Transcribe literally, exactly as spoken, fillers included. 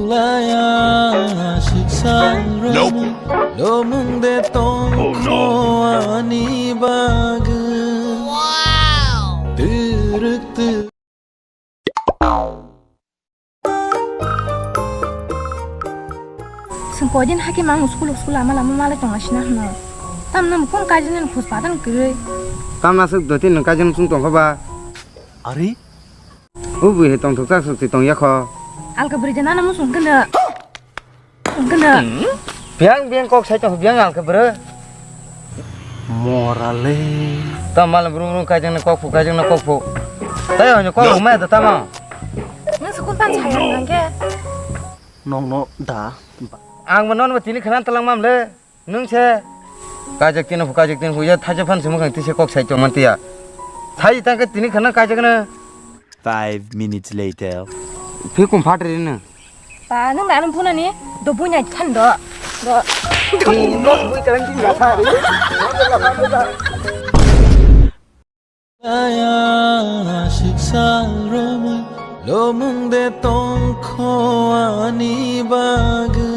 Laya siksa romwi lomung de tongkho ani bagwi. Twrwk twrwk. Chwng koidin hakhe mang school school lama lama malai tongna sina hwno. Tamno mukhung kaijani khus padan kwrwi. Tamna swk doti nwng kaijani chung tongkha ba? Ari? O bui he tongthok chak swk twi tong yakho. Alka bwrwi jana na musung kena. Kena. Biang biang kok sai tong biang alka bwrwi. Morale. Tam mal brum brum kaijang na kok phu kaijang na kok phu. Tai hoi kok ruma da tamo. Nang sukun pan sai nang ke. Nong no da. Ang mo non mo tini khana talang mam le. Nwng se kaijak tino phu kaijak tino phu ya thaisa phan sumukang tise kok sai tongman tiya. Thai tang ke tini khana kaijak na. Five minutes later. Phi kum phatri na. Pa nwng da nwng phunani do bunya than do. Do. Bui kalang tin ga thari. Laya siksa romwi lomung de tongkho ani bagwi.